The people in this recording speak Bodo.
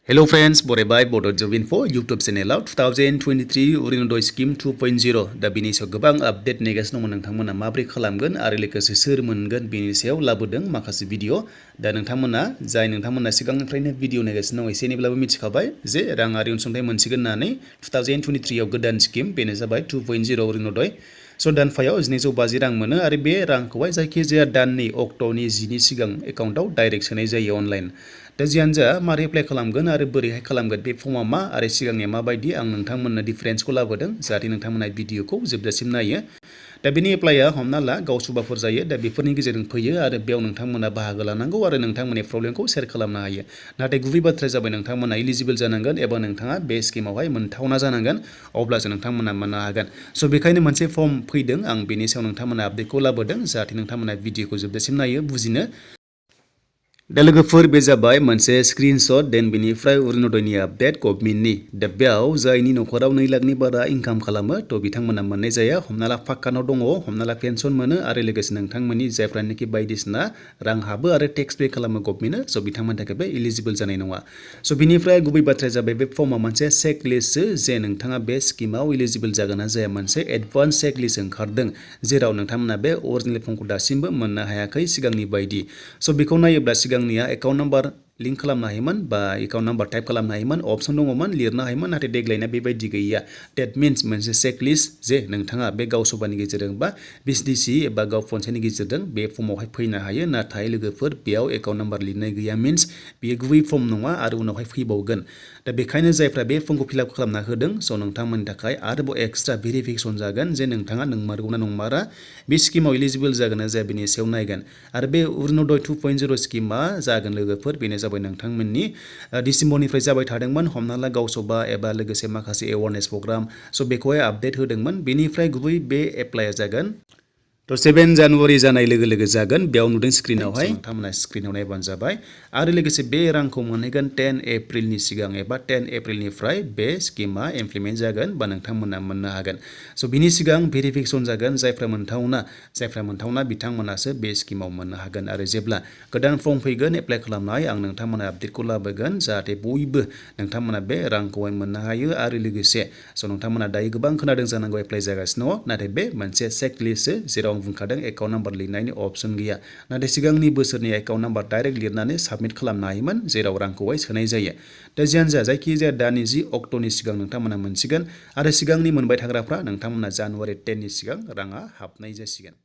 Hello friends, बरायबाय Bodo Info YouTube चेनेलाव 2023 Orunodoi Scheme 2.0 दा बिनि सायाव गोबां आपडेट नेगासिनो दङ नोंथांमोना माबोरै खालामगोन आरो लोगोसे सोर मोनगोन बिनि सायाव लाबोदों माखासे भिडिअ दा नोंथांमोना सिगांनिफ्रायनो भिडिअ नायगासिनो दङ एसे एनैब्लाबो मिथिखाबाय जे राङारि अनसुंथाइ मोनसिगोन होननानै 2023 आव गोदान स्किम बेनो जाबाय 2.0 Orunodoi स' दानफायाव 1250 रां मोनो आरो बे रांखौहाय जायखिजाया दाननि अक्ट'नि 10नि सिगां एकाउन्टआव डाइरेक्ट सोनाय जायो अनलाइन दा जियानो जा मारै एप्लाइ खालामगोन आरो बोरैहाय खालामगोन बे फर्मआ मा आरो सिगांनिया माबायदि आं नोंथांमोननो डिफारेन्सखौ लाबोदों जाहाथे नोंथांमोना भिडिअखौ जोबजासिम नायो दा बेनि एप्लाइआ हमना ला गावसुबाफोर जायो दा बेफोरनि गेजेरजों फैयो आरो बेयाव नोंथांमोना बाहागो लानांगौ आरो नोंथांमोननि प्रब्लेमखौ शेयार खालामनो हायो नाथाय गुबै बाथ्राया जाबाय नोंथांमोना इलिजिबल जानांगोन एबा नोंथाङा बे स्किमावहाय मोनथावना जानांगोन अब्लासो नोंथांमोना मोननो हागोन स' बेखायनो मोनसे फर्म फैदों आं बेनि सायाव नोंथांमोना आपडेटखौ लाबोदों जाहाथे नोंथांमोना भिडिअखौ जोबजासिम नायो बुजिनो दा लोगोफोर बे जाबाय मोनसे स्क्रिनशट देन बेनिफ्राय अरुणोदयनि आपडेट गभर्नमेन्टनि दा बेयाव जायनि न'खराव 2 लाखनि बारा इनकाम खालामो थ' बिथांमोना मोननाय जाया हमना ला पाक्कानाव दङ हमना ला पेन्सन मोनो आरो लोगोसे नोंथांमोननि जायफ्रानोखि बायदिसिना रां हाबो आरो टेक्स पे खालामो गभर्नमेन्टनो स' बिथांमोननि थाखाय बे इलिजिबल जानाय नङा स' बिनिफ्राय गुबै बाथ्राया जाबाय बे फर्मआ मोनसे चेकलिस्टसो जे नोंथाङा बे स्किमाव इलिजिबल जागोन ना जाया मोनसे एडभान्स चेकलिस्ट ओंखारदों जेराव नोंथांमोना बे अरिजिनेल फर्मखौ दासिमबो मोननो हायाखै सिगांनि बायदि स' बेखौ नायोब्ला सिगांनिया एकाउन्ट नाम्बार लिंक खालामनो हायोमोन बा एकाउन्ट नाम्बार टाइप खालामनो हायोमोन अपसन दङमोन लिरनो हायोमोन नाथाय देग्लायना बेबायदि गैया डेट मिन्स मोनसे चेकलिस्ट जे नोंथाङा बे गावसभानि गेजेरजों बा बिएसडिसि एबा गाव पन्सायतनि गेजेरजों बे फर्मआवहाय फैनो हायो नाथाय लोगोफोर बेयाव एकाउन्ट नाम्बार लिरनाय गैया मिन्स बेयो गुबै फर्म नङा आरो उनावहाय फैबावगोन दा बेखायनो जायफ्रा बे फर्मखौ फिलआप खालामना होदों स' नोंथांमोननि थाखाय आरोबाव एक्सट्रा भेरिफिकेसन जागोन जे नोंथाङा नंमारगौ ना नंमारा बे स्किमाव इलिजिबल जागोन ना जाया बेनि सायाव नायगोन आरो बे अरुणोदय 2.0 स्किमा जागोन लोगोफोर बेनो जाबाय नोंथांमोननि डिसेम्बरनिफ्राय जाबाय थादोंमोन हमना ला गावसभा एबा लोगोसे माखासे एवारनेस प्रग्राम स' बेखौहाय आपडेट होदोंमोन बेनिफ्राय गुबै बे एप्लाइआ जागोन थ' 7 जानुवारि जानाय लोगो लोगो जागोन बेयाव नुदों स्क्रिनावहाय नोंथांमोना स्क्रिनाव नायबानो जाबाय आरो लोगोसे बे रांखौ मोनहैगोन 10 एप्रिलनि सिगां एबा 10 एप्रिलनिफ्राय बे स्किमा इमप्लिमेन्ट जागोन बा नोंथांमोना मोननो हागोन स' बिनि सिगां भेरिफिकेसन जागोन जायफ्रा मोनथावना बिथांमोनासो बे स्किमाव मोननो हागोन आरो जेब्ला गोदान फर्म फैगोन एप्लाइ खालामनाय आं नोंथांमोना आपडेटखौ लाबोगोन जाहाथे बयबो नोंथांमोना बे रांखौहाय मोननो हायो आरो लोगोसे स' नोंथांमोना दायो गोबां खोनादों जानांगौ एप्लाइ जागासिनो दङ नाथाय बे मोनसे चेकलिस्टसो जेराव आं बुंखादों एकाउन्ट नाम्बार लिरनायनि अपसन गैया नाथाय सिगांनि बोसोरनि एकाउन्ट नाम्बार डाइरेक्ट लिरनानै साबमिट खालामनो हायोमोन जेराव रांखौहाय सोनाय जायो दा जियानो जा जायखिजाया दाननि 10 अक्ट'नि सिगां नोंथांमोना मोनसिगोन आरो सिगांनि मोनबाय थाग्राफ्रा नोंथांमोना जानुवारि 10नि सिगां राङा हाबनाय जासिगोन